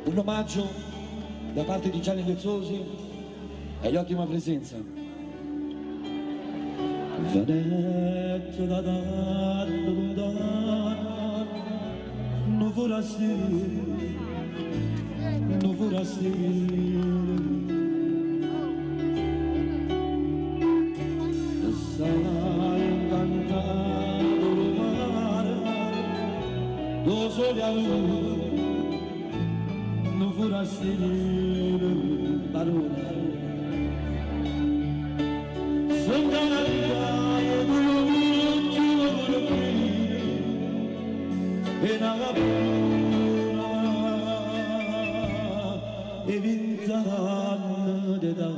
Un omaggio da parte di Gianni Vezzosi e l'ottima presenza. Venette da tanto lontano, nu forestiero, nu forestiero. Sai incantato il mare, do sole a luna, nu forestiero, la luna. E vent'anni d'età.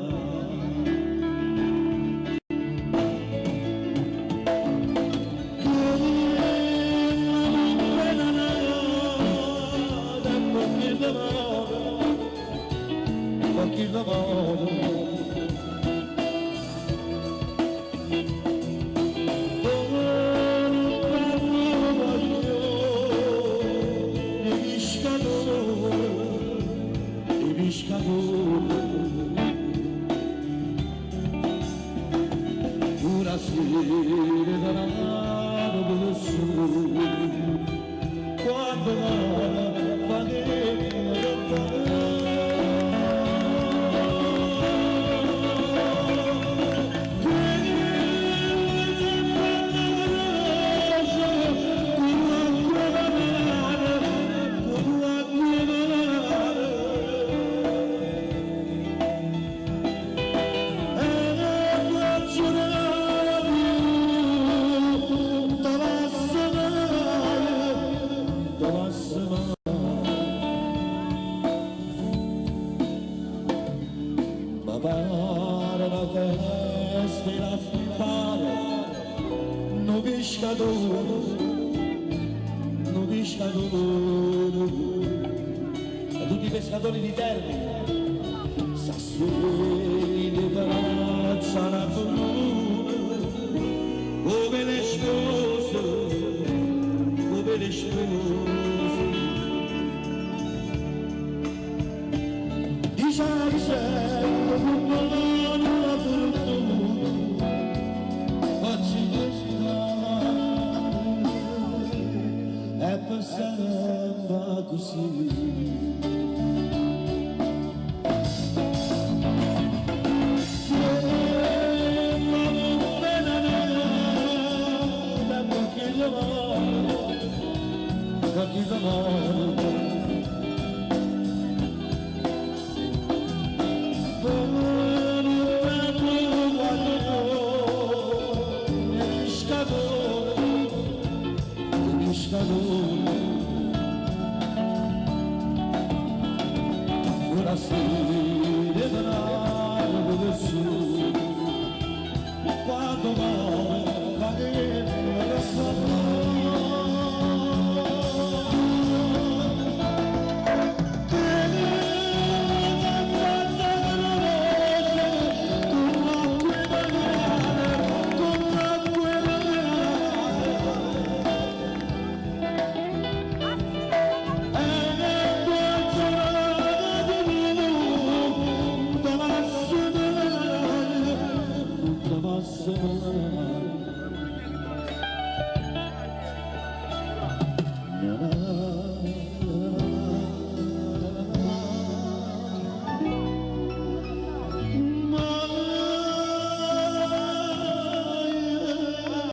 Quando No pescador, no pescador, a tutti i pescatori di Terni, Sassuoli di braccia la come le spose, come le spose. Dice, dice, la fortuna, facci e per sempre così.